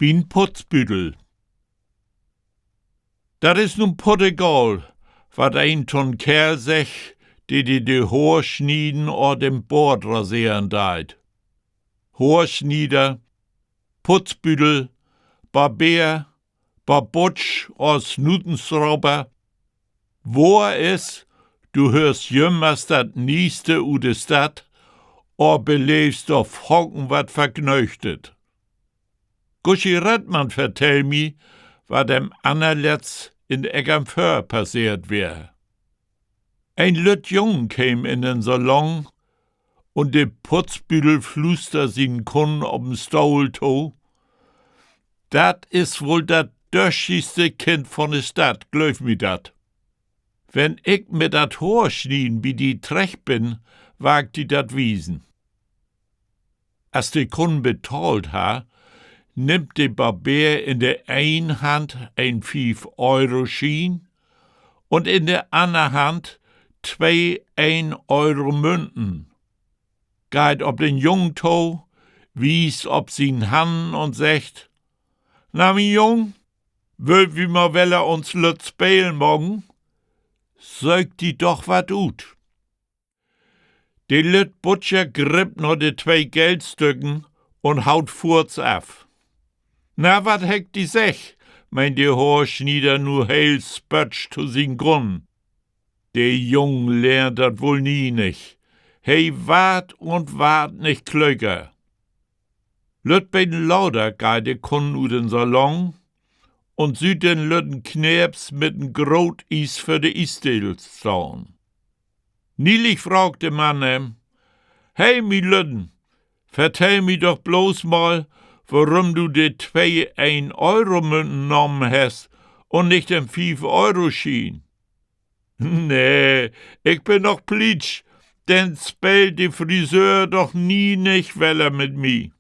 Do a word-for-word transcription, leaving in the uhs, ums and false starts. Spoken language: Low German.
Mien Putzbüdel. Dat is nu puttegal, wat een to'n Keerl seggt, de di de Hoor snieden or den Boort raseren deit. Hoorsnieder, Putzbüdel, Barbeer, Babutsch or Snutenschrauber. Wohr is, du höörst jümmers dat Neegste ut de Stadt or beleevst dor faken wat Vergnöögtet. Guschi Rettmann vertell mi, wat em annerletzt in Eckernföör passeert weer. Een lütt Jung keem in den Salon un de Putzbüdel fluuster sien Kunn op en Stohl to: Dat is woll dat döschigste Kind von de Stadt, glööv mi dat. Wenn ik mit dat Hoorsnieden bi di trecht bün, warr ik di dat wiesen. As de Kunn betahlt harr, nimmt de Barbeer in de een Hand en Fief-Euro-Schien un in de anner Hand twee Een-Euro-Münten, geiht op den Jung to, wiest op sien Hannen un seggt: Na, mien Jung, wüllt wi mal wedder uns lütt Speel maken? Söök di doch wat ut. De lütt Butscher grippt na de twee Geldstücken un haut foorts af. Na, wat heff ik di seggt?, meent de Hoorsnieder nu heel spöttsch to sien Kunn. De Jung lehrt dat woll nie nich. He warrt un warrt nich klöker. Lütt beten later geiht de Kunn ut den Salon un süht den lütten Kneeps mit en groot Ies vör de Iesdiel stahn. Niedlich fraagt de Mann em: He, mien Lütten, vertell mi doch blots mal, worüm du de twee Een-Euro-Münten nahmen hest un nich den Fief-Euro-Schien. Nee, ik bün noch plietsch, denn speelt de Friseur doch nie nich wedder mit mi.